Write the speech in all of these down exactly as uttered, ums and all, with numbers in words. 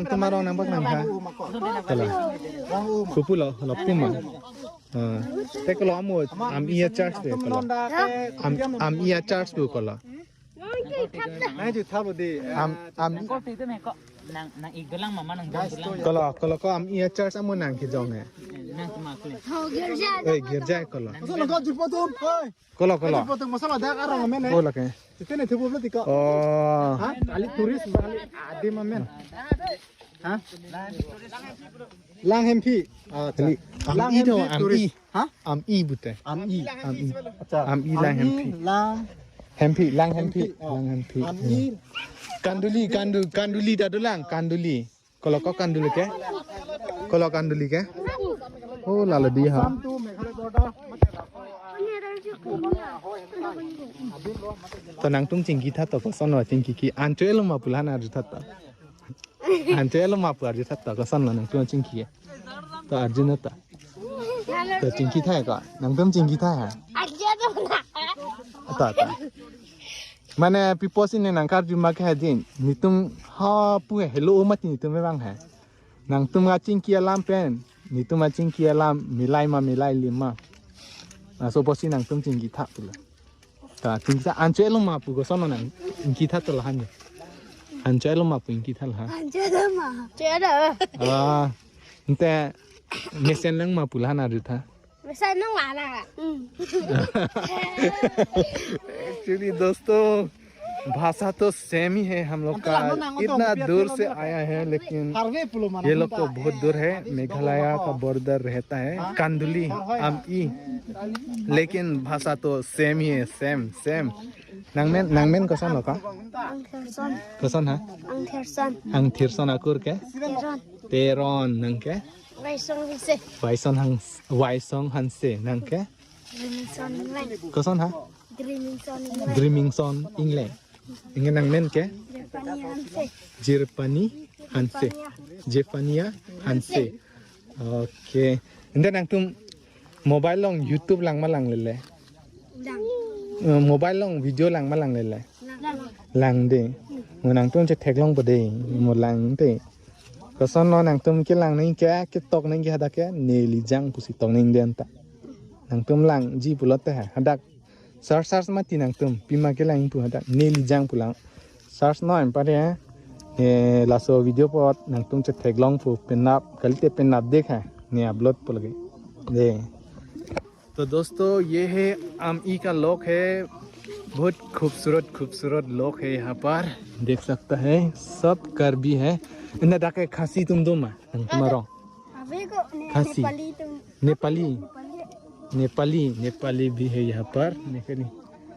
nangtum arong nangpak nang ha. Kala. Kupulo, lo puma. Ah, te kolo amo, am-i a-church pe kolo. Am, am-i a-church pe kolo. Nang ju thabo di. Am, am, Nang ko ti tu me ko. Nang, nang ik dolang mama nang dong dolang. Kolo, kolo ko am-i a-church amo nang kejong ne. Nang tu ma kule. Ho girja. Eh, girja kolo. Masala dak jipotong, hoi. Kolo, kolo. Jipotong masala dak arong amen eh. Kolo ke. Titene thubu blo tiko. Oh. Ha? Ali tourist, ali adim amen. Ha? Lang Hemphi. Ah, acha. Ali, Lang am-i to, Hemphi am-i. Tourist. Ha? Am-i bute. Am-i. Am-i. Acha. Am-i Lang Hemphi. Lang. Hemphi, Lang Hemphi. Hemphi, oh. Lang Hemphi. Am-i. Kanduli, kandu, kanduli ta dolang, kanduli. Kolo ko kanduli ke? Kolo kanduli ke? Oh, lalo di ha. Assam to Meghalaya border. To nangtum chingki tha to koson lo chingki ke ancho elo ma pu la nang arju tha to. Ancho elo ma pu arju tha to koson lo nangtum chingki ke. To arju na to. To chingki tha ko. Nangtum chingki tha ha. Aja to na. To to. Mane pipo si ne nang karju ma ke hajin. Netum ha pu he hello mati netum vang he. Nangtum achingki alam pen. Netum achingki alam milai ma milai lima. Laso pusi nangtum chingki tha pulo. Ta chingki tha ancho elo ma pu koson nang chingki tha to lahan. Ancho elo ma pu chingki tha lahan. Ancho elo ma. Ancho elo. Ah, ante mesen lang ma pu lahan arju tha. Mesen lang ma na. Hmm. Actually दोस्तों, भाषा तो सेम ही है हम लोग का। इतना दूर से आया है, लेकिन ये लोग तो बहुत दूर है, मेघालय का बॉर्डर रहता है कांदुली, अमई, लेकिन भाषा तो सेम ही है, same, same. Nangmen, nangmen koson lo ka? Ang Therson. Koson ha? Ang Therson. Ang Therson akur ke? Teron. Teron, nang ke? Waisong Hanse. Waisong Hanse, Waisong Hanse, nang ke? Dreamingson Inglang. Koson ha? Dreamingson Inglang. Dreamingson Inglang. Inglang nangmen ke? Jepania Hanse. Jirpani Hanse. Jepania Hanse. Okay. Ante nangtum mobile along YouTube lang ma langlele? Lang. Eh, mobile along video lang ma langlele? Lang. Lang de. Mo nangtum chetheklongpo de. Mo lang de. Koson lo nangtum kelang nangji ke, ketok nangji ke hadak ke, neli jang pusi tok nangji de anta. Nangtum langji pulote ha, hadak search search mati nangtum, pima kelang pu hadak, neli jang pu lang. Search noi pare, eh, laso video apot nangtum chetheklongpo penap, kalite penap dek ha, ne upload po lagi. De. तो दोस्तों, ये है अमई का लोग है, बहुत खूबसूरत खूबसूरत लोग है यहाँ पर, देख सकता है सब कर्बी है। Anda dak ke Khasi atum do ma? Nangtum arong. Ave ko ne Khasi. Nepali atum. Nepali. Nepali. Nepali, Nepali bhi hai yahan par, Nepali.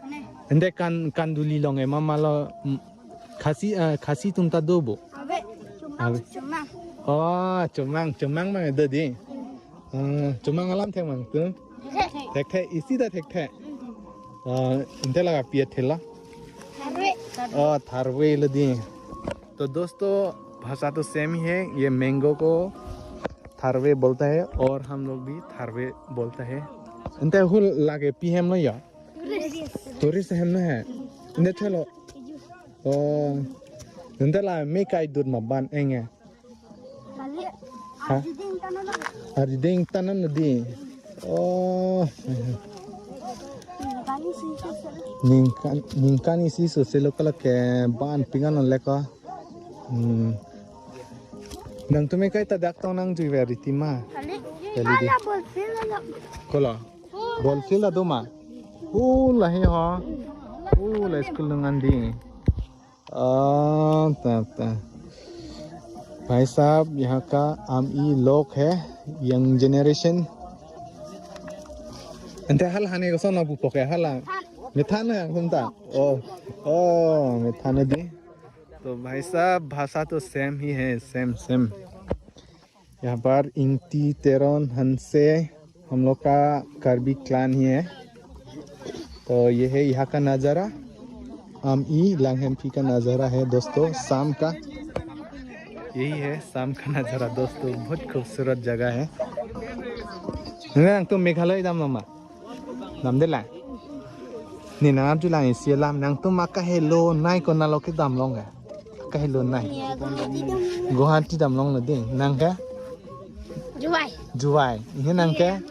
Ne. Anda kan, Kanduli along ema malo, mm, Khasi, eh, Khasi atum ta do bo? Ave. Ave. Chomang. Oh, Chomang, Chomang ma do di. Hmm, Chomang alam thek mang tu. Thekthe. Thekthe, isi ta thekthe. Ah, inte laga pi athe la. Tharve. Oh, Tharve lo di. तो दोस्तों, भाषा तो सेम ही है। ये मैंगो को थारवे बोलता है और हम लोग भी थारवे बोलता है। Ante hul lake pi hem lo ya? Tourist. Tourist hem lo hai. Ante chalo. Oh. Ante la me kai dut ma ban eng e. Kali. Ha? Arjuding tanam. Arjuding tanam na di. Oh. Kali sih sih. Ningkan, ningkan isi so selo kala ke ban pingan on leka. Hmm. Nangtum me kai ta dak tong nangjui ve riti ma. Kali. Kali di. Ala ball field lo. Kola. Ball field ado ma. Hula he ho. Hula school nang andi. Ah, ta, ta. भाई साहब, यहाँ का आम ई लोग है, young generation. Ante hal hane koson lapu poke hala. Methan na hum ta. Oh, oh, methan di. तो भाई साहब, भाषा तो सेम ही है, सेम, सेम। यहाँ पर इंगती, तेरन, हंसे, हम लोग का कार्बी क्लान ही है। तो ये है यहाँ का नज़ारा। आम ई Langhemphi का नज़ारा है दोस्तों, शाम का। यही है शाम का नज़ारा दोस्तों, बहुत खूबसूरत जगह है। Nangtum Meghalaya damlo ma? Damde lang. Ne nangtum arjulang isi alam, nangtum ma kahelo nai konat lo kedam long ga? Kahelo nai. Guwahati dam longlo di. Nang ke? Jowai. Jowai. Ini nang ke?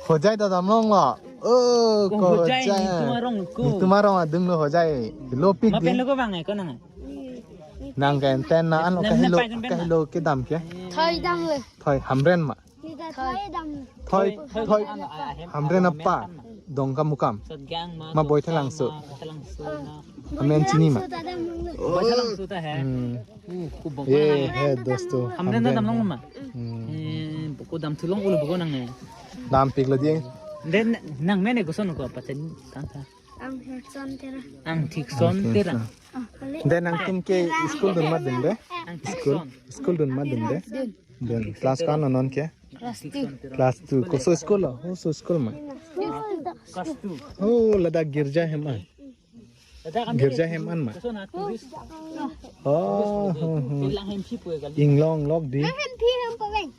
Hojai ta dam longlo. Oh, ko Hojai, Hojai. Netum arong ko. Netum arong adung lo Hojai. Lo pik di. Ma pen lo ko bang e ko nang. Nang ke enten na an lo kahelo, kahelo kedam ke? Thoi damlo. Thoi Hamren ma. Thoi. Thoi, thoi. Hamren apa? Dongkamukam. Ma Boithalangso. Amen chini ma? Boithalangso ta hai. Hmm. Ye hai dosto. Hamren ta dam long ma? Hmm. Eh, boko dam thu long ulo boko nang e. Dam pik lo di. Den nang mene koson ko pachen tang tha. Ang Thikson Terang. Ang Thikson Terang. Den nangtum ke school dun ma dun de? Ang School, Thikson. School dun ma dun de? Dun. Dun. Class ko-an lo non ke? Class two. Class two. Koso school lo? Koso school ma? Class two. Oh, ladak girja hem an. Girja hem an ma? Koso na tourist. Oh, ho, ho. Langhemphi pu e kali. Inglong lok di. Langhemphi Umpaveng.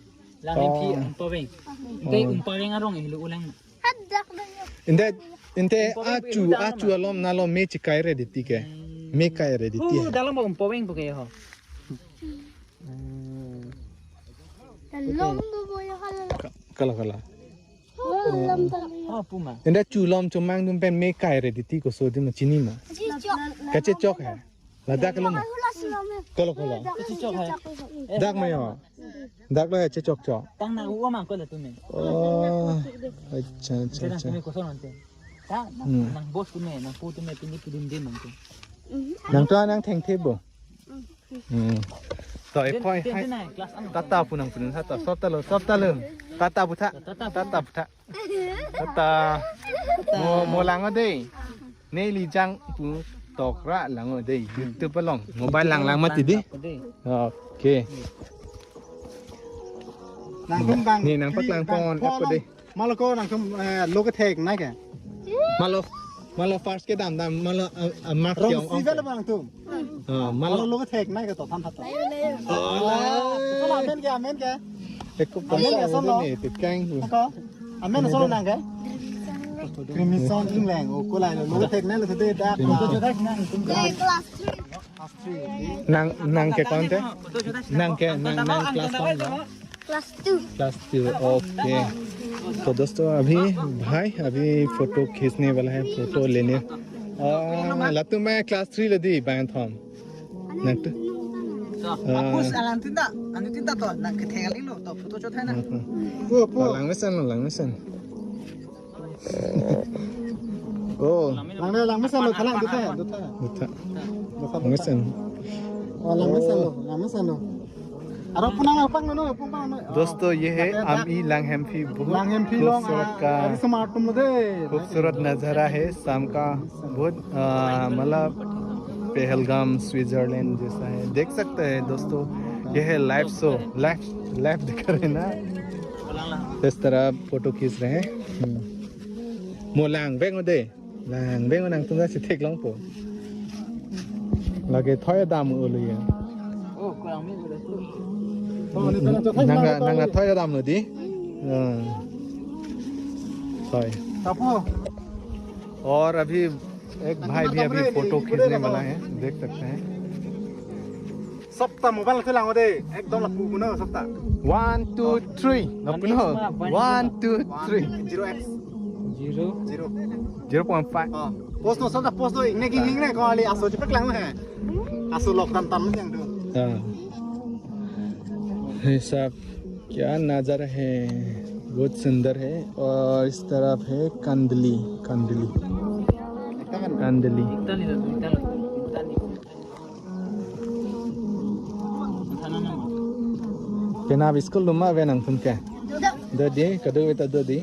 Langhemphi Umpaveng. Ante Umpaveng arong e helo ulang. Ante, ante achu, achu alom nalo me chikai re diti ke. Me kai re diti. Hu, dalam ba Umpaveng pu ke ho. Hmm. Long do boy hala. Ka-, kala, kala. Lam tali. Oh, puma. Ante chu lom Chomang atum pen me kai re diti koso di ma chini ma? Kachechok hai. Ladak lo ma? Kolo, kolo. Kachechok hai. Dak ma yo. Dak lo ya chechok chok. Tang na u ma ko latum e. Oh. Acha, acha, acha. Tang na, hmm, nang boss atum e, nang pu atum e, pini pudin de nang tu. Nangtum nang thengthe bo. Hmm. To e poi hai. Tata pu nang pu nang tata. Sop ta lo, sop ta lo. Tata pu tha. Tata pu tha. Tata. Mo, mo lang o dei. Neli jang pu tokra lang o dei. YouTube along. Mobile lang lang mati di. Okay. Nangtum bang. Ni nangpaklang pon apo dei. Malo ko nangtum, eh, lo kethek nai ke? Malo, malo first kedam dam, malo, eh, eh, mark rong yong si ong. Vel bang tum. Ah, malo. Malo lo kethek nai ke to tham phat. Oh. Amen ke, amen ke. Eko amen ke, son lo. Ni tekang. Ko. Amen son lo nang ke? Crimson England. O ko lai lo, lo kethek nai lo de dak. Class three. Nang, nang ke kon te? Nang ke, nang, nang class kon lo? Class two. Class two, okay. तो दोस्तों, अभी भाई अभी फोटो खींचने वाला है, फोटो लेने। Ah, latum ma class three lo di bang thom. Nangtum? Ah. Apus alang tinta, anu tinta to, nang ketheng aling lo, to photo chot hai na. Hmm, hmm. Lang mesen, lang mesen. Oh. Lang, lang mesen lo, thalang dutha, dutha. Dutha. Dutha. Lang mesen. Oh, langmesen lo, langmesen lo. Aro punang apang no, punang no. दोस्तों, ये है Ada, ada. Ami Langhemphi, बहुत Langhemphi along, खूबसूरत ah, का, ada smart tum lo de. खूबसूरत नज़ारा है शाम का, बहुत, आ, मतलब पहलगाम स्विट्जरलैंड जैसा है, देख सकते हैं दोस्तों। ये है लाइव शो, लाइव, लाइव दिखा रहे ना, इस तरह फोटो खींच रहे हैं। हम्म। Mo langvek ode, langvek, nangtum ta si theklongpo. Lake thoi dam ulu ya. Oh, kurang mi udah tu. Oh, ini kan ada Nang, nang thoi dam lo di. Hmm. Thoi. Tapo. और अभी एक भाई भी अभी फोटो खींचने वाला है, देख सकते हैं। Sopta mobile se lang ode, ekdom lapu kuno sopta. One, two, three. Lapu no. One, two, three. Zero X. Zero. Zero. Zero point five. Oh. Post no sopta post no ingne ki ingne ko ali aso chepek lang he. Aso lok tam tam yang tu. हाँ। ये सब क्या नज़ारा है, बहुत सुंदर है। और इस तरफ है कंदली, कंदली, कंदली। Penap school lo ma ave nangtum ke? Do di, kadokave ta do di.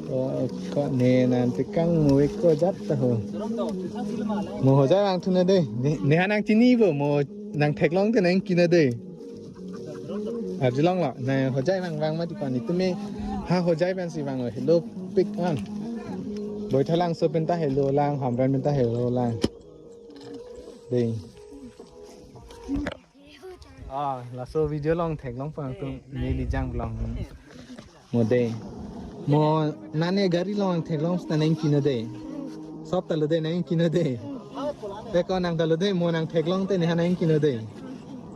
Oh, ko ne nangtekang mo ko jat ta ho. Mo hojai vangthu na de. Ne, ne ha nangchini bo, mo nangtheklong te nangkina de. Arjulong lo, ne hojai vang vang mati pani. Tumi ha hojai pen si vang lo, hello pick an. Boithalangso pen ta hello lang, Hamren pen ta hello lang. De. Ah, laso video along theklongpo nangtum neli jang vlog. Mo de. Mo nane gari along theklong seta nangkino de. Sopta lo de nangkino de. Te ko nang ta lo de mo nangtheklong te ne ha nangkino de.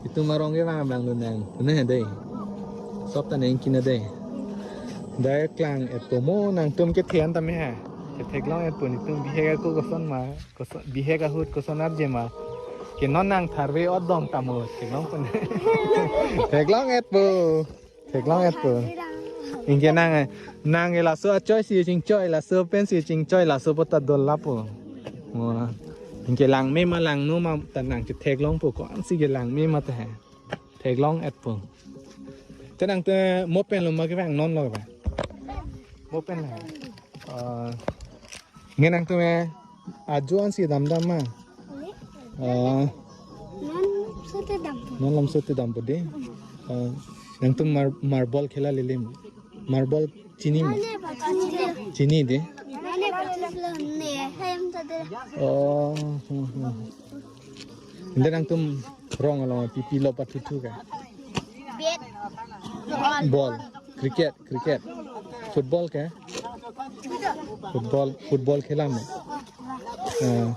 Itum arong ke vang abang lo nang. Ne de. Sopta nangkino de. Dai klang-etpo mo nangtum kethe an tame ha. Ketheklong etpo netum bihek ako koson ma. Koson, bihek ahut koson arje ma. Ke non nang tharve odong tamo, theklong pen. Theklong-etpo. Theklong-etpo. Anke nang, nang ke laso achoi si chingchoi, laso pen si chingchoi, laso po ta dol lapo. Mo. Anke langme ma langno ma ta nang chetheklongpo ko-an si ke langme ma ta he. Theklong-etpo. Te nangtum mo pen lo ma kevang non lo ba? Mo pen lo. Ah, nge nangtum e ajo an si damdam ma? Ah, Non sote dampo. Non lam sote dampo de. Ah, nangtum mar-, marble khela lele ma? Marble chini ma? Nane pachis lo. Chini de? Nane pachis lo ne hem ta de. Oh, hmm, hmm. Inde nangtum rong along pipi lo pathu thu ke? Bat. Ball, cricket, cricket. Football ke? Football, football khela ma? Ah.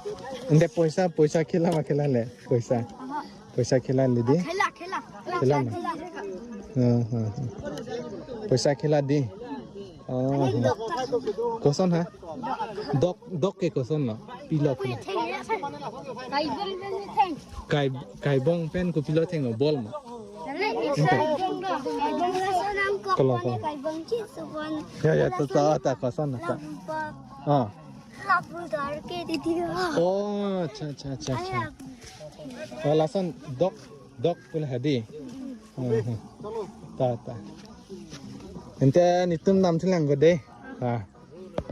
Inde poisa, poisa khela ma khela le? Poisa. Poisa khela le de? Khela, khela. Khela ma? Ah, ah, ah. Poisa khela de? Ah, ah. Koson ha? Dok, dok ke koson lo? Pilo pilo. Kai, kaibong pen kopilo theng lo, ball ma? Ente. Kalau ko. Ya, ya, ta, ta, ta, koson ta. Ah. Oh, acha, acha, acha, acha. Oh, lason dok, dok pula hadi. Ah, ah. Ta, ta. Ente netum nam thilang ko de. Ah.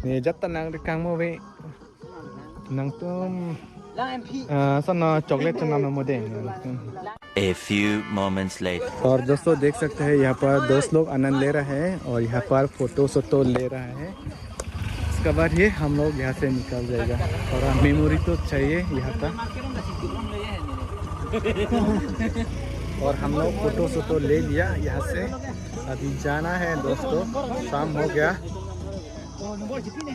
Ne jat ta nangtekang mo ave. Nangtum, ah, sono chocolate chenam mo de. A few moments later. और दोस्तों देख सकते हैं यहाँ पर दोस्त लोग आनंद ले रहा है और यहाँ पर फोटो सोटो ले रहा है। इसके बाद ही हम लोग यहाँ से निकल जाएगा। और मेमोरी तो चाहिए यहाँ का। और हम लोग फोटो सोटो ले लिया यहाँ से। अभी जाना है दोस्तों, शाम हो गया।